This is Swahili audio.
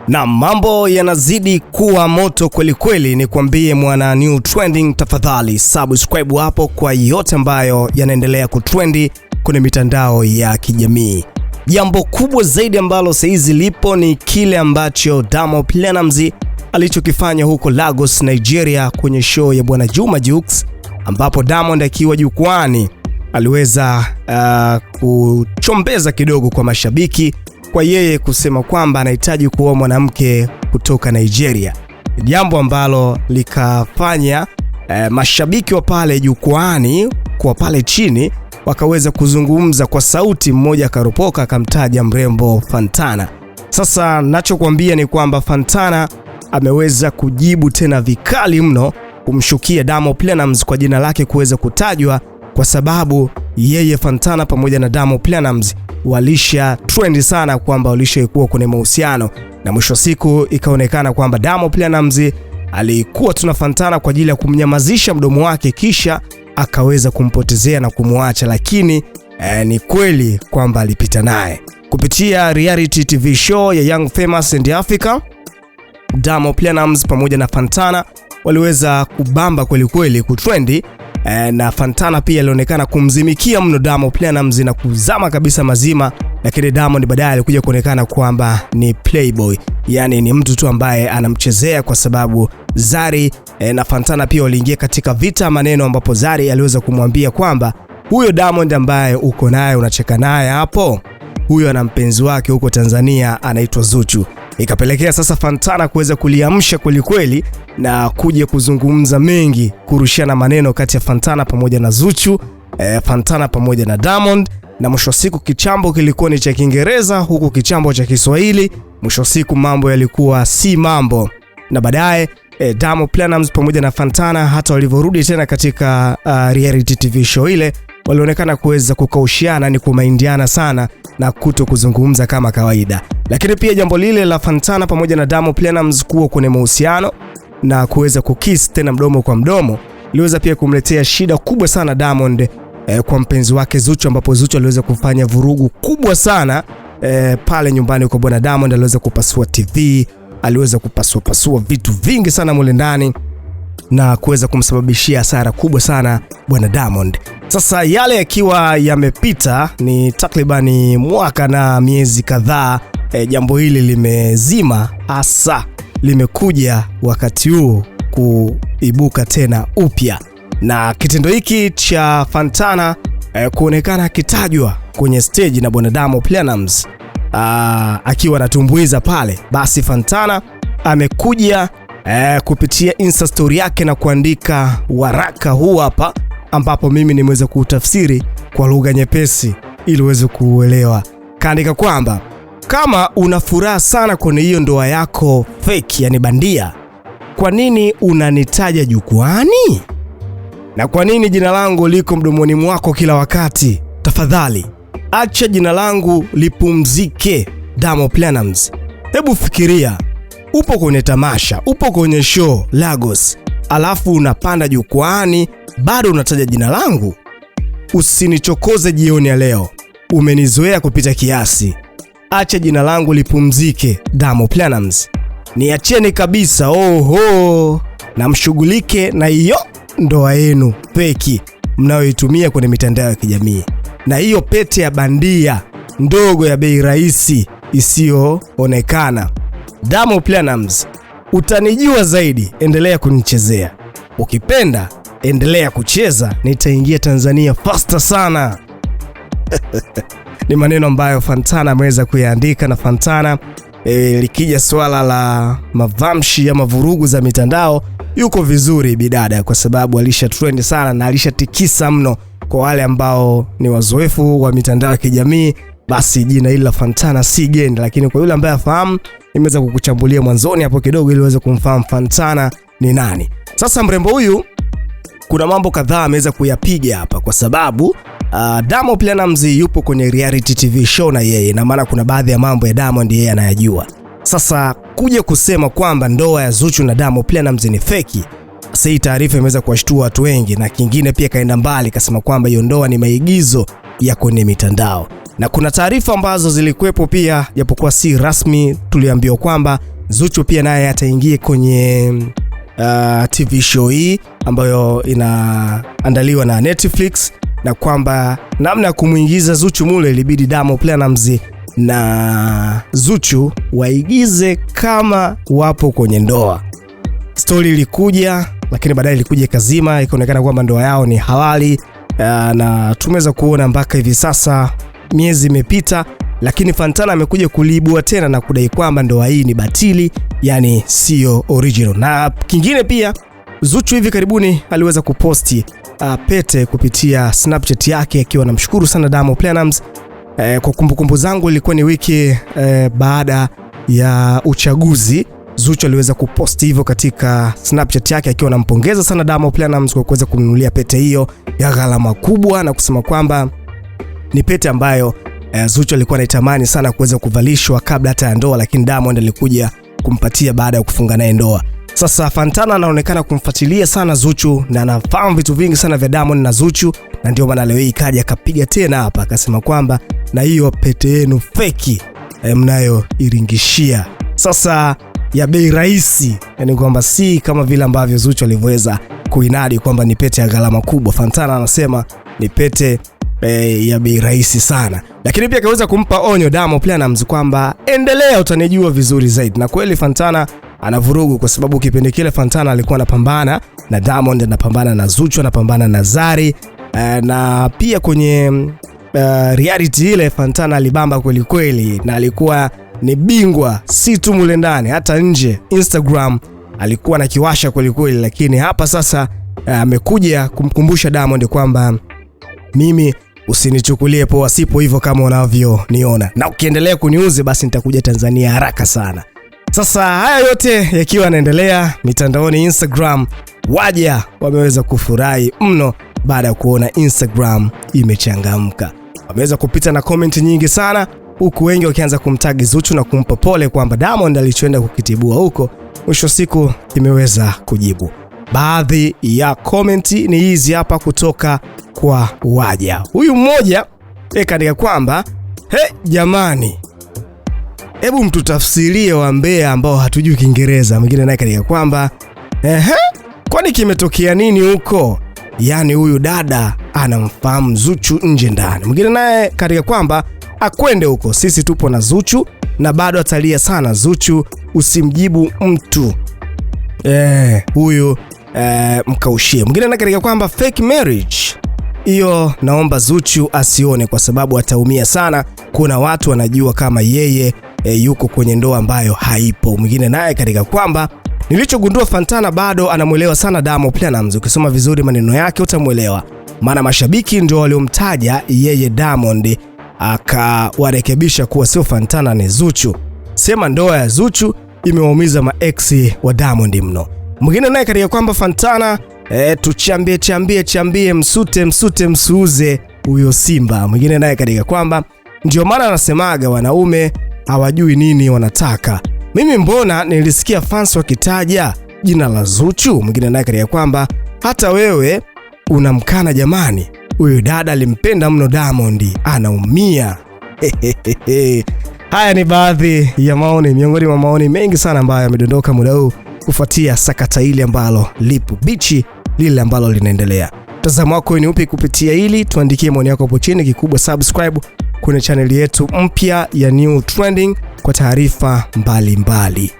Na mambo yanazidi kuwa moto kweli kweli, ni kuambie mwana New Trending, tafadhali subscribe hapo kwa yote ambayo yanaendelea kutrendi kwenye mitandao ya kijamii. Jambo kubwa zaidi ambalo saizi lipo ni kile ambacho Diamond Platnumz alichokifanya huko Lagos, Nigeria kwenye show ya bwana Juma Jux, ambapo Diamond akiwa jukwani aliweza kuchombeza kidogo kwa mashabiki kwa yeye kusema kwamba anahitaji kuoa mwanamke kutoka Nigeria, jambo ambalo likafanya mashabiki wa pale jukwani kwa pale chini wakaweza kuzungumza kwa sauti, mmoja akaropoka akamtaja mrembo Fantana. Sasa nachokuambia ni kwamba Fantana ameweza kujibu tena vikali mno kumshukia Diamond Platnumz kwa jina lake kuweza kutajwa, kwa sababu yeye Fantana pamoja na Diamond Platnumz walisha trend sana kwamba walishakuwa kwenye mahusiano, na mwisho siku ikaonekana kwamba Diamond Platnumz alikuwa tuna Fantana kwa ajili ya kumnyamazisha mdomo wake, kisha akaweza kumpotezea na kumwacha, lakini ni kweli kwamba alipita naye kupitia reality TV show ya Young Famous and Africa. Diamond Platnumz pamoja na Fantana waliweza kubamba kweli kweli kutrendi, na Fantana pia alionekana kumzimikia mno Diamond Platnumz na kuzama kabisa mazima, lakini Diamond baadaye alikuja kuonekana kwamba ni playboy, yani ni mtu tu ambaye anamchezea, kwa sababu Zari na Fantana pia waliingia katika vita maneno, ambapo Zari aliweza kumwambia kwamba huyo Diamond ambaye uko naye unacheka naye hapo, huyo ana mpenzi wake huko Tanzania anaitwa Zuchu. Ikapelekea sasa Fantana kuweza kuliamsha kwelikweli na kuja kuzungumza mengi, kurushiana maneno kati ya Fantana pamoja na Zuchu, Fantana pamoja na Diamond, na mwisho wa siku kichambo kilikuwa ni cha Kiingereza huku kichambo cha Kiswahili. Mwisho wa siku mambo yalikuwa si mambo, na baadaye Diamond Platnumz pamoja na Fantana hata walivyorudi tena katika reality TV show ile walionekana kuweza kukaushiana, ni kumaindiana sana na kuto kuzungumza kama kawaida. Lakini pia jambo lile la Fantana pamoja na Diamond Platnumz kuwa kwenye mahusiano na kuweza kukiss tena mdomo kwa mdomo liweza pia kumletea shida kubwa sana Diamond kwa mpenzi wake Zuchu, ambapo Zuchu aliweza kufanya vurugu kubwa sana pale nyumbani kwa bwana Diamond. Aliweza kupasua TV, aliweza kupasua pasua vitu vingi sana mule ndani na kuweza kumsababishia hasara kubwa sana bwana Diamond. Sasa yale yakiwa yamepita, ni takribani mwaka na miezi kadhaa, jambo hili limezima, hasa limekuja wakati huu kuibuka tena upya, na kitendo hiki cha Fantana kuonekana akitajwa kwenye stage na bwana Diamond Platnumz akiwa anatumbuiza pale, basi Fantana amekuja kupitia Insta story yake na kuandika waraka huu hapa, ambapo mimi nimeweza kuutafsiri kwa lugha nyepesi ili uweze kuuelewa. Kaandika kwamba kama una furaha sana kwenye hiyo ndoa yako fake, yani bandia, kwa nini unanitaja jukwani? Na kwa nini jina langu liko mdomoni mwako kila wakati? Tafadhali acha jina langu lipumzike, Diamond Platnumz. Hebu fikiria, upo kwenye tamasha, upo kwenye show Lagos, alafu unapanda jukwani bado unataja jina langu. Usinichokoze jioni ya leo, umenizoea kupita kiasi. Acha jina langu lipumzike, Diamond Platnumz. Niacheni kabisa, oho, na mshughulike na hiyo ndoa yenu feki mnayoitumia kwenye mitandao ya kijamii, na hiyo pete ya bandia ndogo ya bei rahisi isiyoonekana. Diamond Platnumz, utanijua zaidi, endelea kunichezea. Ukipenda endelea kucheza, nitaingia Tanzania faster sana. Ni maneno ambayo Fantana ameweza kuyaandika, na Fantana likija swala la mavamshi ama vurugu za mitandao yuko vizuri bidada, kwa sababu alisha trend sana na alishatikisa mno. Kwa wale ambao ni wazoefu wa mitandao ya kijamii, basi jina hili la Fantana si geni, lakini kwa yule ambaye afahamu, nimeweza kukuchambulia mwanzoni hapo kidogo ili uweze kumfahamu Fantana ni nani. Sasa mrembo huyu kuna mambo kadhaa ameweza kuyapiga hapa, kwa sababu Diamond Platnumz yupo kwenye reality TV show na yeye, na maana kuna baadhi ya mambo ya Diamond yeye anayajua. Sasa kuja kusema kwamba ndoa ya Zuchu na Diamond Platnumz ni feki, sasa hii taarifa imeweza kuwashtua watu wengi, na kingine pia kaenda mbali kasema kwamba hiyo ndoa ni maigizo ya kwenye mitandao. Na kuna taarifa ambazo zilikuwepo pia, japokuwa si rasmi, tuliambiwa kwamba Zuchu pia naye ataingia kwenye TV show hii ambayo inaandaliwa na Netflix, na kwamba namna ya kumuingiza Zuchu mule ilibidi Diamond Platnumz na Zuchu waigize kama wapo kwenye ndoa. Story ilikuja, lakini baadaye ilikuja ikazima, ikaonekana kwamba ndoa yao ni halali, na tumeweza kuona mpaka hivi sasa miezi imepita, lakini Fantana amekuja kuliibua tena na kudai kwamba ndoa hii ni batili, yani sio original. Na kingine pia, Zuchu hivi karibuni aliweza kuposti pete kupitia Snapchat yake akiwa anamshukuru sana Diamond Platnumz. Kwa kumbukumbu zangu ilikuwa ni wiki baada ya uchaguzi, Zuchu aliweza kuposti hivyo katika Snapchat yake akiwa anampongeza sana Diamond Platnumz kwa kuweza kumnunulia pete hiyo ya gharama kubwa, na kusema kwamba ni pete ambayo Zuchu alikuwa anaitamani sana kuweza kuvalishwa kabla hata ya ndoa, lakini Diamond alikuja kumpatia baada ya kufunga naye ndoa. Sasa Fantana anaonekana kumfuatilia sana Zuchu na anafahamu vitu vingi sana vya Diamond na Zuchu, na ndio maana leo hii kaja akapiga tena hapa akasema kwamba na hiyo pete yenu feki mnayoiringishia sasa ya bei rahisi, yani kwamba si kama vile ambavyo Zuchu alivyoweza kuinadi kwamba ni pete ya gharama kubwa. Fantana anasema ni pete ya bei rahisi sana, lakini pia akaweza kumpa onyo Diamond Platnumz kwamba endelea, utanijua vizuri zaidi. Na kweli Fantana anavurugu, kwa sababu kipindi kile Fantana alikuwa anapambana na Diamond, anapambana na Zuchu, anapambana na Zari, na pia kwenye reality ile Fantana alibamba kweli kweli, na alikuwa ni bingwa si tu mule ndani, hata nje Instagram alikuwa anakiwasha kweli kweli. Lakini hapa sasa amekuja kumkumbusha Diamond kwamba mimi usinichukulie poa, sipo hivyo kama unavyoniona, na ukiendelea kuniuzi basi nitakuja Tanzania haraka sana. Sasa haya yote yakiwa yanaendelea mitandaoni Instagram, waja wameweza kufurahi mno baada ya kuona Instagram imechangamka. Wameweza kupita na comment nyingi sana, huku wengi wakianza kumtagi Zuchu na kumpa pole kwamba Diamond alichoenda kukitibua huko mwisho siku kimeweza kujibu. Baadhi ya comment ni hizi hapa kutoka kwa waja. Huyu mmoja kaandika kwamba he, jamani, hebu mtutafsirie wa Mbeya ambao hatujui Kiingereza. Mwingine naye kaandika kwamba ehe, kwani kimetokea nini huko? Yaani huyu dada anamfahamu Zuchu nje ndani. Mwingine naye kaandika kwamba akwende huko, sisi tupo na Zuchu na bado atalia sana Zuchu, usimjibu mtu huyu mkaushie. Mwingine naye kaandika kwamba fake marriage hiyo naomba Zuchu asione kwa sababu ataumia sana. Kuna watu wanajua kama yeye yuko kwenye ndoa ambayo haipo. Mwingine naye katika kwamba nilichogundua Fantana bado anamuelewa sana Diamond Platnumz. Ukisoma vizuri maneno yake utamuelewa, maana mashabiki ndio waliomtaja yeye Diamond akawarekebisha kuwa sio Fantana ni Zuchu. Sema ndoa ya Zuchu imewaumiza maeksi wa Diamond mno. Mwingine naye katika kwamba Fantana tuchambie chambie chambie, msute msute msuuze huyo Simba. Mwingine naye katika kwamba ndio maana anasemaga wanaume hawajui nini wanataka. Mimi mbona nilisikia fans wakitaja jina la Zuchu. Mwingine naye katika kwamba hata wewe unamkana jamani, huyu dada alimpenda mno Diamond, anaumia. Haya ni baadhi ya maoni miongoni mwa maoni mengi sana ambayo yamedondoka muda huu kufuatia sakata hili ambalo lipo bichi, lile ambalo linaendelea. Mtazamo wako ni upi kupitia hili? Tuandikie maoni yako hapo chini. Kikubwa subscribe kwenye channel yetu mpya ya New Trending kwa taarifa mbalimbali.